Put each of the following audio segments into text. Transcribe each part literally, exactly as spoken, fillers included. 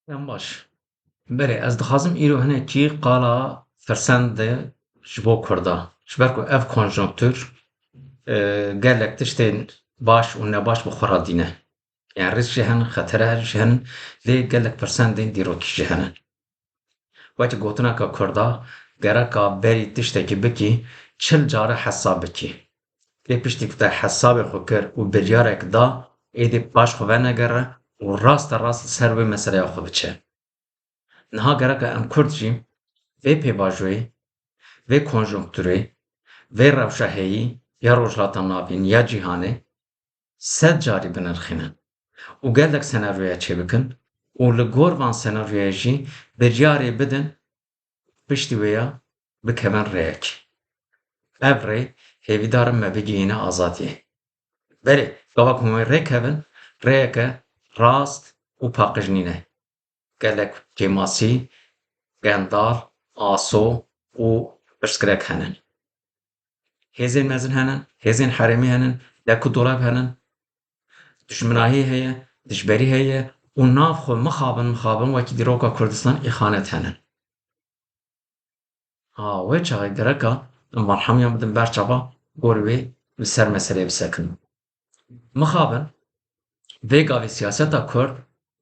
Em baş. Belê, ez dixwazim îro hinekî qala firsendê ji bo Kurda. Ji ber ku ev konjonktur, e, gelek tiştên baş û nebaş bi xwe re dîne. Yani risk jî henin, xetere jî henin, lê gelek firsendên dîrokî jî henin. Wekî gotineka Kurda, gereka berî tiştekî bikî, çil care hesab bikî. Lê piştî ku te hesabê xwe kir û biryarek da, êdî paş xwe venegere û raste rast li ser wê meseleya xwe biçe. Niha gereka em Kurd jî vê pêvajoyê, vê konjonkturê, vê rewşa heyî ya Rojhilata Navîn, ya cîhanê sed carî binirxînin û gelek senaryoya çêbikin û li gor van senaryoya jî biryarê bidin, piştî wê ya bikevin rêyekê. Ev rê hêvîdar im me bigihîne azadiyê. Belê, gava ku hûn wê rê kevin, rêyeke rast û paqij nîne. Gelek kêmasî, qendal, aso û pirsgirêk henin. Hêzên mezin henin, hêzên herêmî henin, dek û dolab henin, dijminahî heye, dijberî heye û nav xwe mixabin, mixabin wekî dîroka Kurdistan îxanet henin. Ha, wê çaxê gereka em berhemiyan bidin ber çava, gorî wê li ser meseleyê bisekin. Mixabin, vê gavê siyaseta Kurd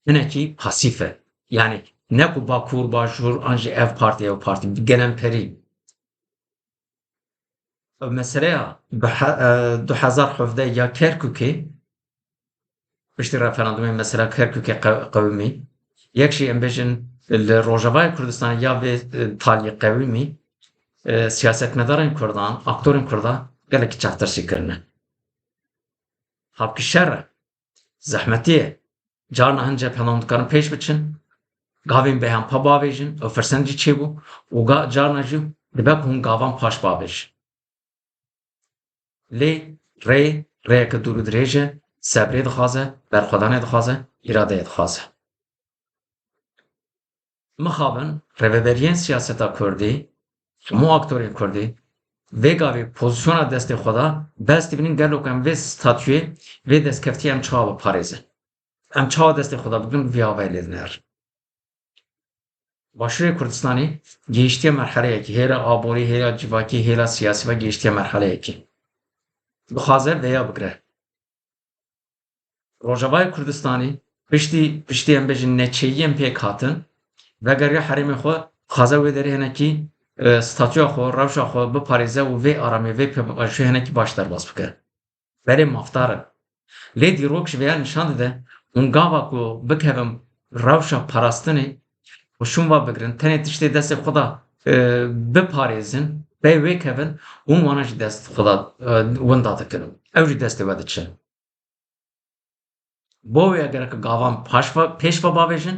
hinekî pasîf e. Yani ne ku Bakur, Bajûr, an jî ev partî, ew partî, bi gelemperî. Meseleya bi he-, e, du hezar hevdeh ya Kerkûkê, piştî referandumê mesela Kerkûkê qe-, qewimî. Yek jî em bêjin li Rojavayê Kurdistanê ya vê, e, taliyê qewimî, e, siyasetmedarên Kurdan, aktorên Kurda gelekî çavtirsî kirine. Halbukî şer e, zehmetî ye. Carna hin cephelan dikarin pêş biçin, gavên bêhempa bavêjin, ew firsend jî çêbû û ga-, carna jî dibe ku hûn gavan paş bavêjin. Lê rê, rêyeke dûr û dirêj e, sebrê dixwaze, berxwedanê dixwaze, îradeyê dixwaze. Mixabin rêveberiyên siyaseta Kurdî, hemû aktorên Kurdî, vê gavê pozisyona destê xwe de, bes dibînin gelo ku em vê statuyê, vê destkeftiyê em çawa biparêzin. Em çawa destê xwe de bigirin, vî avayê lê dinerin. Başûrê Kurdistanê gihiştiye merheleyekê, hêla aborî, hêla civakî, hêla siyasî ve gihiştiye merheleyekê. Dixwaze vêya bigire. Rojavayê Kurdistanê piştî, piştî em bêjin neçeyiyên pêk hatin, vegeriya herêmê xwe, dixwaze wê derê hinekî, e, statûya xwe, rewşa xwe biparêze û vê aramiyê, vê pêvajoyê hinekî baş derbas bike. Belê mafdar in. Lê dîrok ji vêya nîşan dide, hûn gava ku bikevin rewşa parastinê, û şûn va bigirin, tenê tiştê destê xwe de, e, biparêzin, bê wê kevin, hûn wana jî dest xwe de, e, winda dikin. Ew jî destê we diçe. Bo wê gerek gavan paş ve, pêş ve bavêjin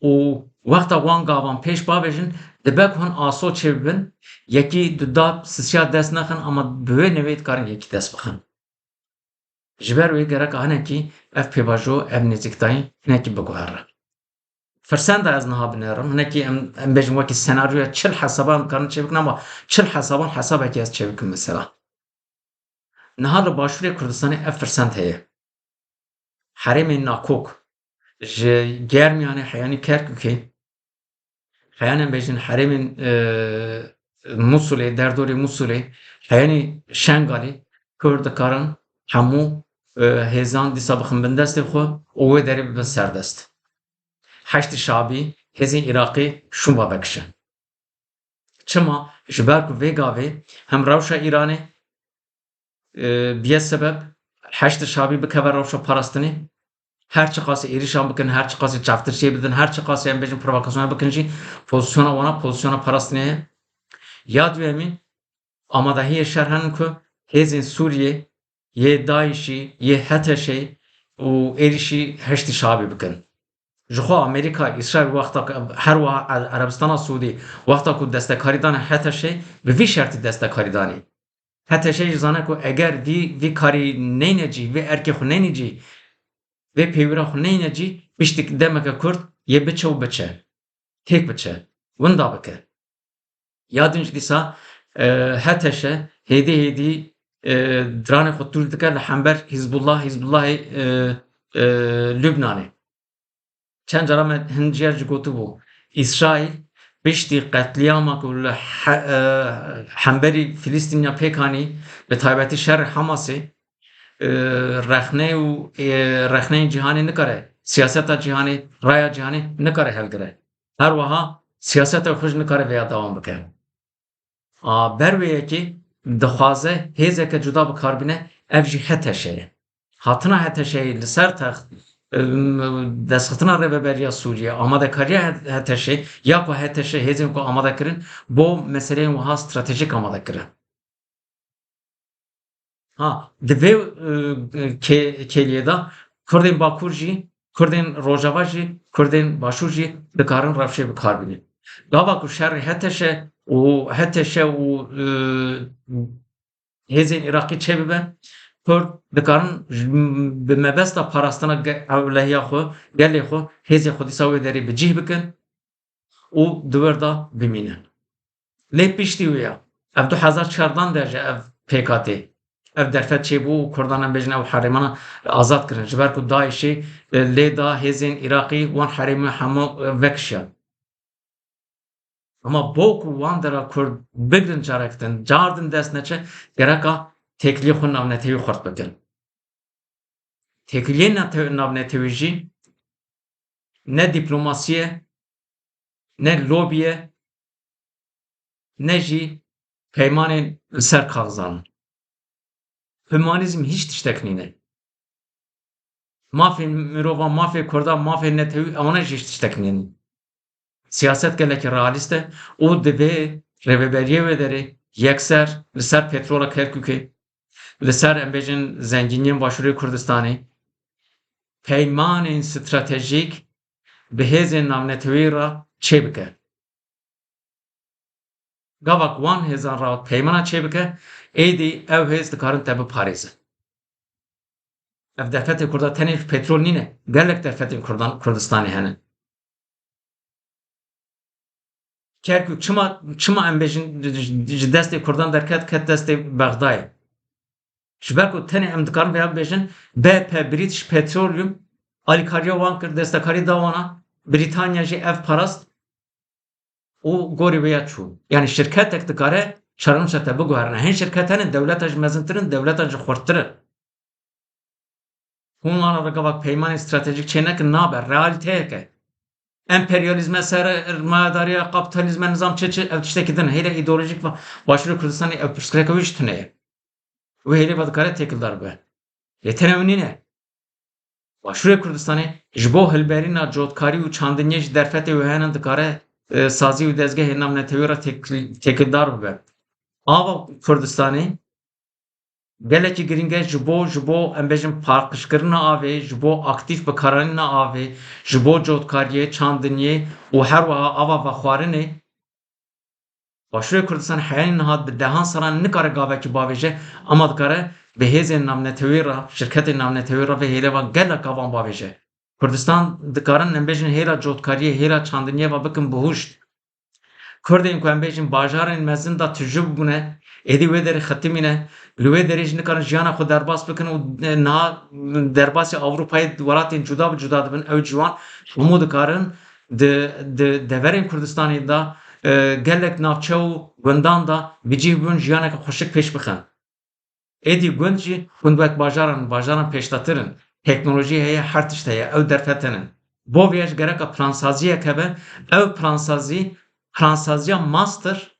û wexta wan gavan pêş bavêjin, dibe ku hin aso çêbibin, yekî duda sisiya dest nexin, ama bi wê newê dikarin yekî dest bixin. Ji ber wê gereka hinekî ev pêvajo, ev nêzîkdayîn hinekî biguhere. Firsenda ez niha binêrim, hinekî em, em bêjin wekî senaryoya çil hesaba em dikarin çêbikin, ama çil hesaban hesabekî ez çêbikim mesela. Niha li Başûrê Kurdistanê ev firsend heye. Herêmên nakok, ji Germiyanê heyanî Kerkûkê, heyan em bêjin herêmên, e, Mûsulê, derdorê Mûsulê, heyanî Şengalê, Kurd dikarin hemû, e, hêzan dîsa bixin bin destê xwe û wê derê bibin serdest. Heşdî Şabî, hêzên Iraqê şûn va vekişin. Çima? Ji ber ku vê gavê hem rewşa Îranê, e, biye sebeb Heşdî Şabî bikeve rewşa parastinê. Her çiqasî êrîşan bikin, her çiqasî çavtirçiyê bidin, her çiqasî em bêjin provokasyon bikin jî, pozisyona wana pozisyona parastinê ye. Ya duyemîn, amadehiyê şer henin ku hêzên Sûriyê, yê DAIŞ'î, yê HTŞ'ê û êrîşî Heşdî Şabî bikin. Ji xwe Amerîka, Îsraîl wexta ku, her wiha E-, Erebistana Siûdî wexta ku destekarî dane HTŞ'ê, bi vî şertî destekarî danî. HTŞ jî zane ku eger vî, vî karî neyne cî, vê erkê xwe neyne cî, vê pêwîra xwe neyne cî, piştî demeke kurt yê biçe û biçe. Têk biçe. Winda bike. Ya din jî dîsa, e, HTŞ hêdî hêdî, e, diranê xwe tûj dike li hember Hizbullah, Hizbullahê, e, e, Lubnanê. Çend cara me hin ciya jî gotibû, Îsraîl piştî qetlîama ku li he-, e, hemberî Filistîniya pêk anî, bi taybetî şerê Hamasê, e, rexne û, e, rexneyên cîhanê nikare, siyaseta cîhanê, raya cîhanê nikare hilgire. Her wiha siyaseta xwe jî nikare vêya dewam bike. A, ber wê yekê dixwaze hêzeke cuda bi kar bîne, ev jî H T Ş ye. Hatina H T Ş'ê li ser text, em, destxistina Rêveberiya Sûriyê, amadekariya H T Ş'ê ya ku H T Ş hêzên ku amade kirin, bo meseleyên wiha stratejîk amade kirin. Ha, di vê, e, kê-, kêliyê de Kurdên Bakur jî, Kurdên Rojava jî, Kurdên Başûr jî dikarin rewşê bi kar bînin. Gava ku şerê H T Ş û H T Ş û, e, hêzên Iraqî çêbibe, Kurd dikarin ji, bi mebesta parastina ge-, ewlehiya xwe, gelê xwe, hêzê xwe dîsa wê derê bi cih bikin û di wir de bimînin. Lê piştî wê ya, ev du hezar çardan de ji ev pêk hatê. Ev derfet çêbû û Kurdan em bêjin ew herêmana azad kirin. Ji ber ku DAIŞê, e, lê da hêzên Iraqî wan herêmê hemû, e, vekişiyan. Ama bo ku wan dera Kurd bigrin carek din, car din dest neçe, gereka têkiliyê xwe navnetewî xurt bikin. Têkiliyê nate-, navnetewî jî ne dîplomasî ye, ne lobî ye, ne jî peymanên li ser kaxizan in. Humanîzm hîç tiştek nîne. Mafê mirovan, mafê kurdan, mafê netewî, ewana jî hîç tiştek nîne. Siyaset gelekî realîst e û divê rêveberiyê wê derê yekser li ser petrola Kerkûkê, li ser, em bêjin, zengîniyên Başûrê Kurdistanê peymanên stratejîk bi hêzên navnetewî re çêbike. Gava ku wan hêzan re peymana çêbike, êdî ew hêz dikarin te biparêzin. Ev derfetê Kurda tenê petrol nîne, gelek derfetên Kurdan, Kurdistanê hene. Kerkûk çima, çima em bêjin ji destê Kurdan derket, ket destê Bexdayê? Ji ber ku tenê em dikarin vêya bibêjin, B P British Petroleum alîkariya wan kir, destekarî da wana, Brîtanya jî ev parast û gorî vêya çû. Yanî şirketek dikare çarenûsa te biguherîne. Hin şirket hene, dewleta jî mezintir in, dewleta jî xurttir in. Hûn wana re gava peymanên stratejîk çênekin, nabe, realîteyek e. Emperyalîzme, sermayedariya, kapîtalîzme, nizam çi çi, ev tiştekî din e. Hêla îdeolojîk va Başûrê Kurdistanê ev pirsgirêka wî jî tune ye. Wê hêlê va dikare têkildar bibe. Lê tenê ew nîne. Başûrê Kurdistanê ji bo hilberîna cotkarî û çandiniyê ji derfetê wê hene dikare, e, sazî û dezgehê navnetewî re têkil-, têkildar bibe. Ava Kurdistanê gelekî girîng e ji bo, ji bo, em bêjin, paqijkirina avê, ji bo aktîf bikaranîna avê, ji bo cotkariyê, çandiniyê û her wiha ava vexwarinê. Başûrê Kurdistan heyanî niha bi dehan salan nikare gavekî bavêje, ama dikare bi hêzên navnetewî re, şirketên navnetewî re vê hêlê ve gelek gavan bavêje. Kurdistan dikarin, em bêjin, hêla cotkariyê, hêla çandiniyê ve bikin bihuşt. Kurdên ku em bêjin bajarên mezin de tijû bûne, êdî wê derê xitimîne, li wê derê jî nikarin jiyana xwe derbas bikin û niha derbasî Ewropayê welatên cuda bi cuda dibin. Ew ciwan hemû dikarin di, di deverên Kurdistanê de, e, gelek navçe û gundan de bi cih bibin, jiyaneke xweşik pêş bixin. Êdî gund jî, gund wek bajaran, bajaran pêşdatir in. Teknolojî heye, her tişt heye, ew derfet hene. Bo vê ya jî gereka plansaziyek hebe, ew plansazî, plansaziya master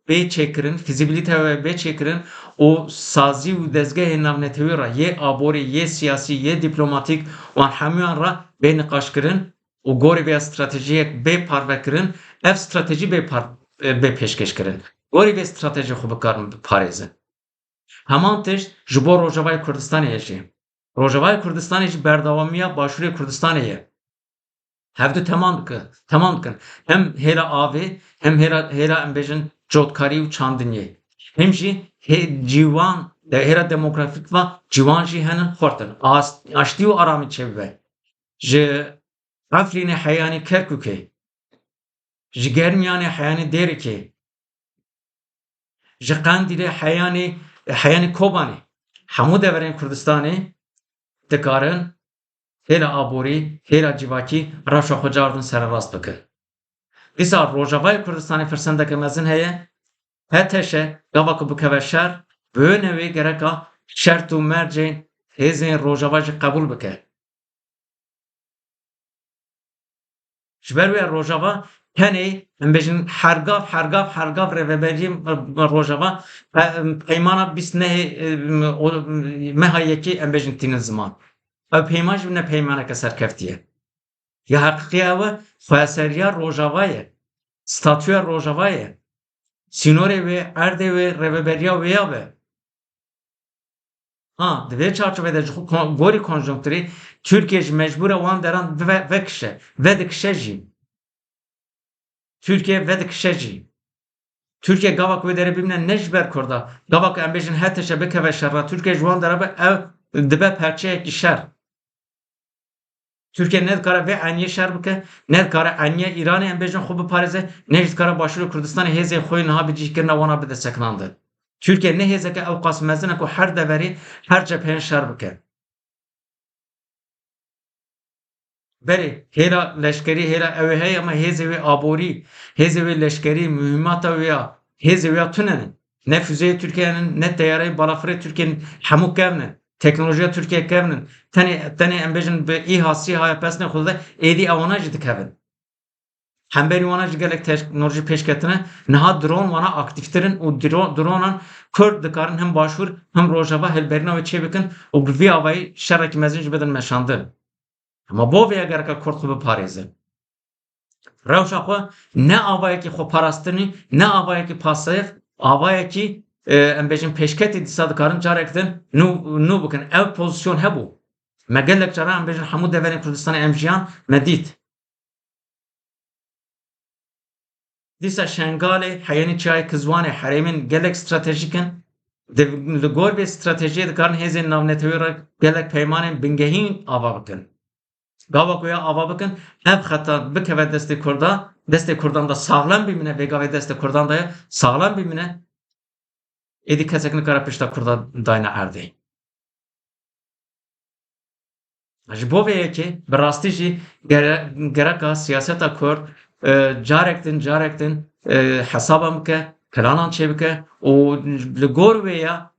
bê çêkirin, fîzîbîlîte wê bê çêkirin û sazî û dezgehên navnetewî re, yê aborî, yê siyasî, yê dîplomatîk, wan hemûyan re bê niqaşkirin û gorî vê ya stratejiyek bê parvekirin, ev stratejî bê par-, bê pêşkêşkirin. Gorî vê stratejî xwe bikarin biparêzin. Heman tişt ji bo Rojavayê Kurdistanê ye jî. Rojavayê Kurdistanê jî berdewamiya Başûrê Kurdistanê ye. Hevdu temam dikin, temam dikin. Hem hêla avê, hem hêla, hêla, em bêjin, cotkarî û çandiniyê. Hem jî hê-, ciwan, de-, hêla demografîk ve ciwan jî henin xurt in. As-, aştî û aramî çêbibe. Ji Efrînê heyanî Kerkûkê, ji Germiyanê heyanî Dêrikê, ji Qendîlê heyanî, heyanî Kobanê, hemû deverên Kurdistanê dikarin hêla aborî, hêla civakî rewşa xwe cardin sererast bikin. Dîsa Rojavayê Kurdistanê firsendeke mezin heye. H T Ş gava ku bikeve şer, bi wê newê gereka şert û mercên hêzên Rojava jî qebûl bike. Ji ber wê Rojava tenê, em bêjin, hergav, hergav, hergav rêveberiyê Rojava pe-, peymana bîst nehê, e, o, meha yekê, em bêjin, tînin ziman. Ew peyman jî ne peymaneke serkeftî ye. Ya heqîqî ew e, xweseriya Rojava ye. Statûya Rojava ye. Sînorê wê, erdê wê, rêveberiya wê ya be. Ha, di vê çarçovê de ji xwe kon-, gorî konjonkturê Tirkiye jî mecbûr e wan deran ve-, vekişe, vedikişe jî. Tirkiye vedikişe jî. Tirkiye gava ku wê derê bimîne ne ji ber Kurda, gava ku em bêjin H T Ş bikeve şer re, Tirkiye ji wan dera be, ew dibe perçeyekî şer. Tirkiye ne dikare vê eniyê şer bike, ne dikare eniya Îranê, em bêjin, xwe biparêze, ne jî dikare Başûrê Kurdistanê hêzên xwe yê niha bi cih kirine wana bide sekinandin. Tirkiye ne hêzeke ew qas mezin e ku her deverê, her cepheyan şer bike. Belê, hêla leşkerî, hêla ew ê heye, ama hêzê wê aborî, hêzê wê leşkerî, muhîmata wê ya, hêzê wê ya tune ne. Ne fuzeyê Tirkiye ne, ne teyareyê balafirê Tirkiye ne, hemû kevn in. Teknolojiya Tirkiye kevn in. Tenê, tenê em bêjin bi îha sîha ya pesnê xwe de êdî ewana jî dikevin. Hemberî wana jî gelek teknolojî pêş ketine. Niha dron wana aktîftir in û dro-, dronan Kurd dikarin him Başûr him Rojava hilberîna wê çêbikin û bi vî avayî şerekî mezin jî bidin meşandin. Hema bo vê ya gereka Kurd xwe biparêze. Rewşa xwe ne avayekî xweparastinî, ne avayekî pasif, avayekî, e, em bêjin pêşketî dîsa dikarin carek din nû, nû bikin. Ev pozîsyon hebû. Me gelek caran em bêjin hemû deverên Kurdistanê em jiyan me dît. Dîsa Şengalê, heyenî çiyayê Kizwanê herêmên gelek stratejîk in. Di, li gor vê stratejiyê dikarin hêzên navnetewî re gelek peymanên bingehîn ava bikin. Gava ku ya ava bikin, ev xeta bikeve destê Kurda, destê Kurdan de saxlem bimîne, vê gavê destê Kurdan de ye, saxlem bimîne, êdî kesek nikare pişta Kurda dayne erdê. Ji bo vê yekê bi rastî jî gere-, gereka siyaseta Kurd, e, carek din, carek din, e, hesaban bike, planan çêbike û li gor wê ya,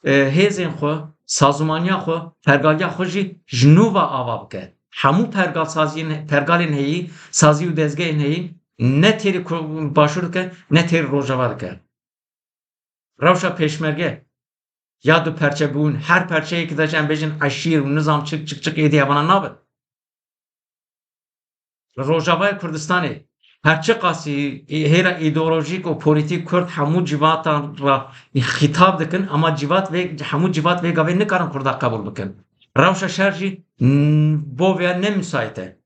e, hêzên xwe, sazûmaniya xwe, pergaliya xwe jî ji nû ve ava bike. Hemû pergalsaziyên, pergalên heyî, sazî û dezgehên heyî ne têrî Ku-, Başûr dike, ne têrî Rojava dike. Rewşa pêşmerge ya du perçe bûn, her perçeyekî de jî em bêjin eşîr û nizam çik çik çik êdî evana nabin. Li Rojavayê Kurdistanê her çiqasî hêla îdeolojîk û polîtîk Kurd hemû civatan re xîtab dikin, ama civat vê, hemû civat vê gavê nikarin Kurda qebûl bikin. Rewşa şer jî, n-, bo vê ne misayît e.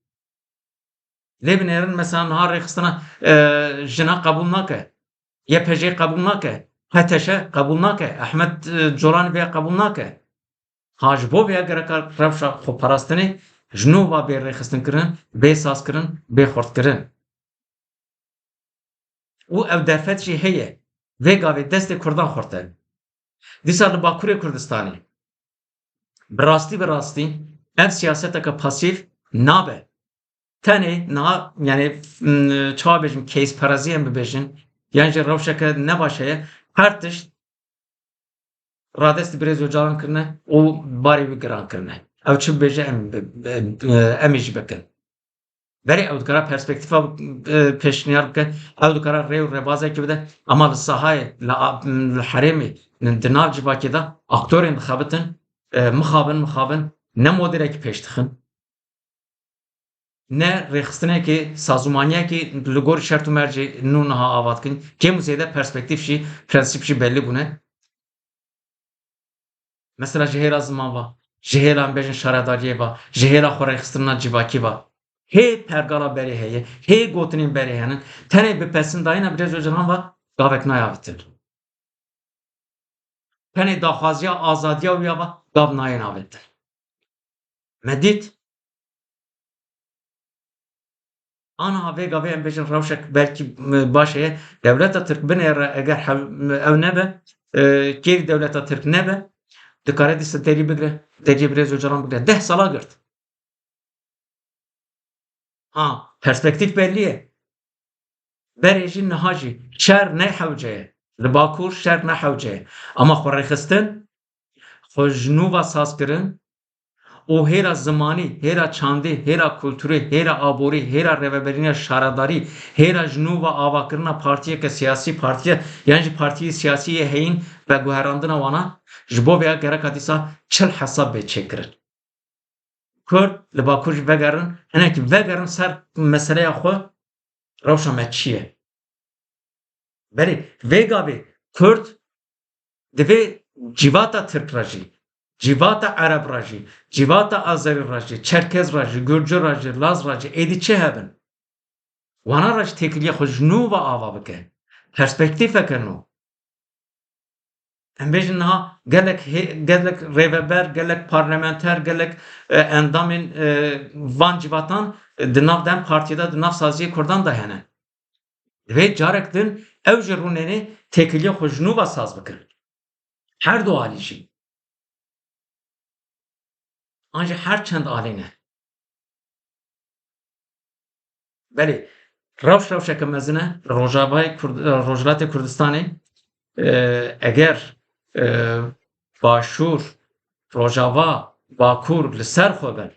Lê binêrin mesela niha rêxistina, e, jina qebûl nake. Y P J qebûl nake. H T Ş qebûl nake. Ehmed, e, Colanî vê qebûl nake. Ha, ji bo vê gereka rewşa xweparastinê ji nû va bê rêxistin kirin, bê saz kirin, bê xurt kirin. Û ev derfet jî heye. Vê gavê destê Kurdan xurt e. Dîsa li Bakurê Kurdistanê bi rastî, bi rastî ev siyaseteke pasîf nabe. Tenê niha, yani, m, çawa bêjim, keysperezî em bibêjin, yan jî rewşeke ne baş heye, her tişt radestî birêz Ocalan kirine û barê wî giran kirine. Ew çi bibêje em, em, em ê jî bikin. Berê ew dikare perspektîfa, e, pêşniyar bike, ew dikare rê û rêbazekê bide, ama li sahayê, li a-, li herêmê, di nav civakê de aktorên dixebitin, e, mixabin, mixabin, ne modelekî pêş dixin, ne rêxistinekê, sazûmaniyekê li gor şert û mercê nû niha ava dikin. Kêm û zêde perspektîf jî, prensîp jî belli bûne. Mesela ji hêla ziman ve, ji hêla em bêjin şaredariyê ve, ji hêla xwerêxistina civakî ve. Hê pergala berê heye, hê gotinên berê henin. Tenê bi pesindayîna birêz Ocalan ve gavek nayê avêtin. Tenê daxwaziya azadiya wî ya ve gav nayên avêtin. Me dît. Aniha vê gavê em bêjin rewşek belkî, e, baş heye. Dewleta Tirk binêre, eger hev-, ew nebe, e, kêrî dewleta Tirk nebe, dikare dîsa derî bigire, deriyê birêz Ocalan bigire. Deh sala girt. Ha, perspektîf bellî ye. Berê jî niha jî şer ne hewce ye. Li Bakur şer ne hewce ye. Ama xwe rêxistin, xwe ji nû ve saz kirin û hêra zimanî, hêra çandî, hêra kulturî, hêra aborî, hêra rêveberîna şaredarî, hêra ji nû ve avakirina partiyeke siyasî, partiye, yan jî partiyê siyasî yê heyîn veguherandina wana, ji bo vêya gereka dîsa çil hesab bê çêkirin. Kurd li Bakur jî vegerin, hinekî vegerin ser meseleya xwe, rewşa me çi ye? Belê, vê gavê Kurd divê civata Tirk re jî, civata Ereb re jî, civata Azerî re jî, Çerkez re jî, Gurcû re jî, Laz re jî, êdî çi hebin? Wana re jî têkiliya xwe ji nû ve ava bike. Perspektîfeke nû. Em bêjin niha gelek hê-, gelek rêveber, gelek parlamenter, gelek, e, endamên, e, van civatan, e, di nav DEM Partiyê de, di nav saziyê Kurdan de hene. Divê carek din ew jî rûnenê têkiliya xwe ji nû ve saz bikin. Her du alî jî. An jî her çend alî ne. Belê, rewş rewşeke mezin e. Rojavayê Kurd-, Rojhilatê Kurdistanê, e, eger, e, Başûr, Rojava, Bakur li ser xwe bin,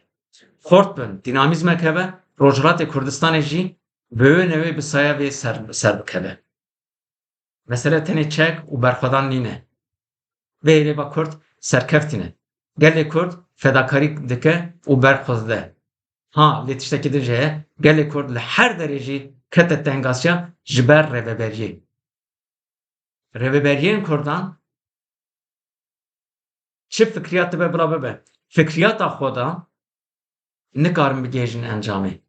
xurt bin, dînamîzmek hebe, Rojhilatê Kurdistanê jî bi wê newê bi saya vê ser, ser bikeve. Mesele tenê çek û berxwedan nîne. Vê hêlê ve Kurd serkeftî ne. Gelê Kurd fedakarî dike û ber xwe dide. Ha, lê tiştekî din jî heye, gelê Kurd li her derê jî kete tengasiya ji ber rêveberiyê. Rêveberiyên Kurdan çi fikriyat dibe bila bibe, fikriyata xwe de nikarin bigihêjin encamê.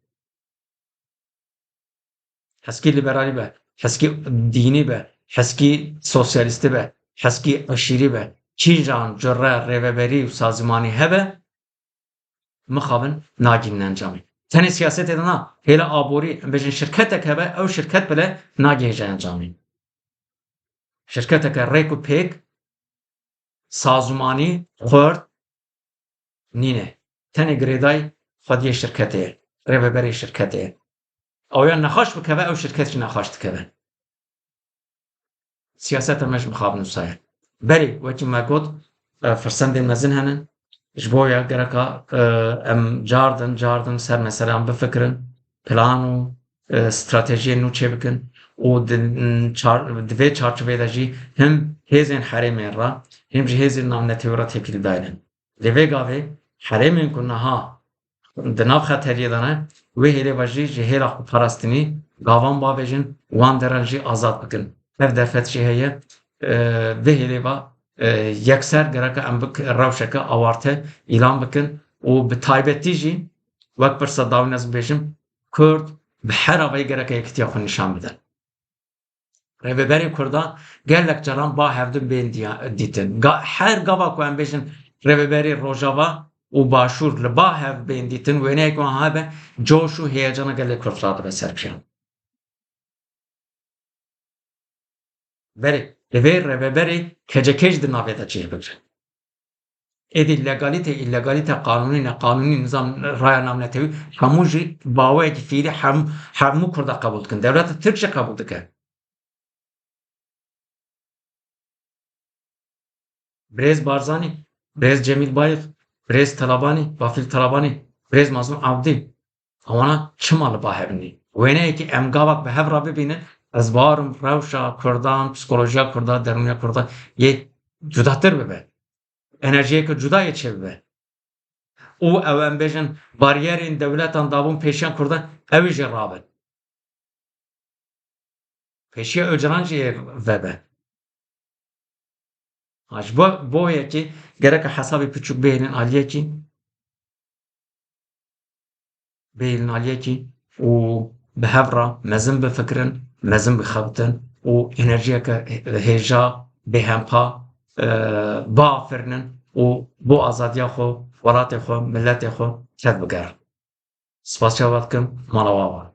Heskî liberalî be, heskî dînî be, heskî sosyalîstî be, heskî eşîrî be, kîjan cure rêveberî û sazîmanî hebe, mixabin nagihînin encamê. Tenê siyasetê de na, hêla aborî, em bêjin şirketek hebe, ew şirket bile nagihêje encamê. Şirketeke rêk û pêk, sazûmanî, xurt nîne. Tenê girêdayî xwediyê şirketê ye, rêveberê şirketê ye. Ew ya nexweş bikeve, ew şirket jî nexweş dikeve. Siyaseta me ji mixabin wisa ye. Belê, wekî me got, e, firsendên mezin hene. Ji bo ya gereka, e, em cardin, cardin ser meseleyan bifikirin, plan û, e, stratejiyên nû çêbikin û di, çar-, di vê çarçoveyê de jî him hêzên herêmên re, him jî hêzên navnetewî re têkilî dayînin. Lê vê gavê herêmên ku niha di nav xeteriyê de ne, wê hêlê ve jî ji hêla xweparastinî gavan bavêjin, wan deran jî azad bikin. Ev derfet jî heye, e, vê hêlê ve, e, yekser gereke em bi rewşeke awarte îlan bikin û bi taybetî jî wek pirsa dawîn ez bibêjim, Kurd bi her avayî gereke yekitiya xwe nîşan bidin. Rêveberê Kurda gelek caran ba hevdin bên diya-, dîtin. Ga-, her gava ku em bêjin rêveberê Rojava û Başûr li ba hev bên dîtin, wêneyek wiha hebe, coş û heyecana gelê Kurd radibe ser piyan. Belê, divê rêveberê K C K jî di navê de cih bigre. Êdî legalîte, îlegalîte, qanûnî, neqanûnî, nizam, raya navnetewî, hemû jî bi awayekî fiîlî hem-, hemû Kurda qebûl dikin. Dewleta Tirk jî qebûl dike. Birêz Barzanî, Birêz Cemîl Bayik, Birêz Talabanî, Bafil Talabanî, Birêz Mazlûm Abdî, ewana çima li ba hev nî? Wêneyekî em gavak bi hev re bibînin, ez bawer im rewşa Kurdan, psîkolojiya Kurda, derûniya Kurda yê cudatir bibe. Enerjiyeke cuda yê çêbibe. Û ew, em bêjin, bariyerên dewletan dabûn pêşiya Kurdan, ew ê jî rabin. Pêşiya Ocalan jî ê vebe. Ha, ji bo, bo yekê gereke hesabê piçûk bihêlin aliyekî. Bihêlin aliyekî û bi hev re mezin bifikirin, mezin bixebitin û enerjiyeke hêja, bêhempa, e, biafirinin û bo azadiya xwe, welatê xwe, miletê xwe tev bigerin. Spasiya we dikim, mala we ava.